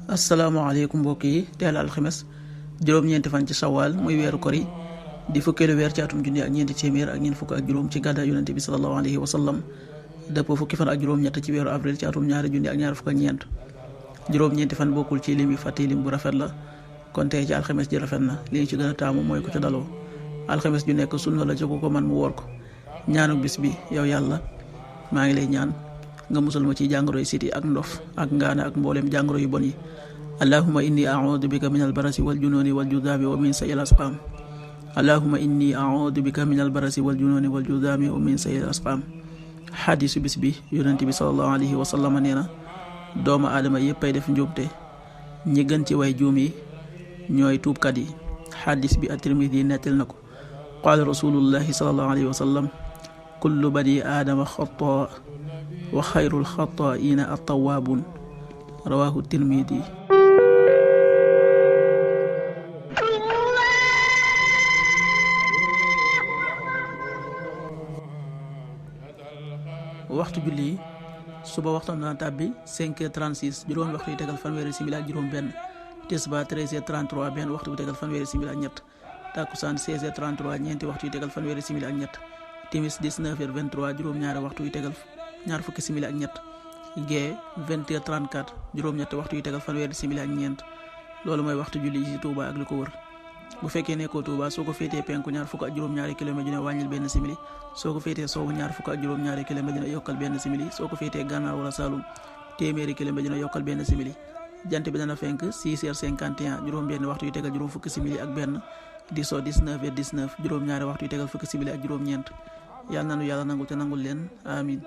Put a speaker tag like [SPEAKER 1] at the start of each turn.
[SPEAKER 1] asalaamaaleykum mbokk yi teel alxames juróom-ñeenti fan ci sawaal muy weeru kori di fukkeelu weer ci atum junni ak ñeenti téeméer ak ñeent fukk ak juróom ci gàddaay yonente bi sallallahu alayhi wa sallam dëppoo fukki fan ak juróom-ñett ci weeru avril ci atum ñaari junni ak ñaar fukk ak ñeent juróom-ñeenti fan bokkul ci lim yi fàtte lim bu rafet la kon tey ci alxames ji rafet na li ñu ci gën a taamu mooy ko ca daloo alxames ju nekk sunna la ci ku ko man mu woor ko ñaanu bis bi yow yàlla maa ngi lay ñaan nga musal ma ci jàngoro yi siti ak ndof ak ngaana ak mboolem jàngoro yu bon yi allahumma inni a'udhu bika min albarasi wal jununi wal judami wa min sayil asqam allahumma inni a'udhu bika min albarasi wal jununi wal judami wa min sayil asqam xadisu bis bi yonent bi sallallahu alayhi wa sallam nee na doomu aadama yépp ay def njuumte ñi gën ci way juum yi ñooy tuubkat yi xadis bi at-Tirmidhi nettal na ko qaala rasulullahi sallallahu alayhi wa sallam kullu bani aadama xataa wa xayrul xataa'iina at-tawwaabuun rawaahu Tirmidi. waxtu julli suba waxtam dana tàbbi 5h36 juróomi waxtu yu tegal fanweeri simili ak juróom benn tisbaar 13h33 benn waxtu yu tegal fanweeri simili ak ñett takkusaan 16h33 ñeenti waxtu yu tegal fanweeri simili ak ñett timis 19h23 juróom-ñaari waxtu yu tegal ñaar fukki simili ak ñett gee 20h34 juróom-ñetti waxtu yu tegal fanweeri simili ak ñeent loolu mooy waxtu julli ci Touba ak li ko wër bu fekkee nekkoo Touba soo ko féetee penku ñaar fukk ak juróom-ñaari kilomètre dina wàññil benn simili soo ko féetee sowwu ñaar fukk ak juróom-ñaari kilomètre dina yokkal benn simili soo ko féetee gànnaar wala Saloum téeméeri kilomètre dina yokkal benn simili jant bi dana fenk 6h51 juróom benn waxtu yu tegal juróom fukki simili ak benn di so 19h19 juróom-ñaari waxtu yu tegal fukki simili ak juróom-ñeent yàlla nanu yàlla nangul te nangul leen amin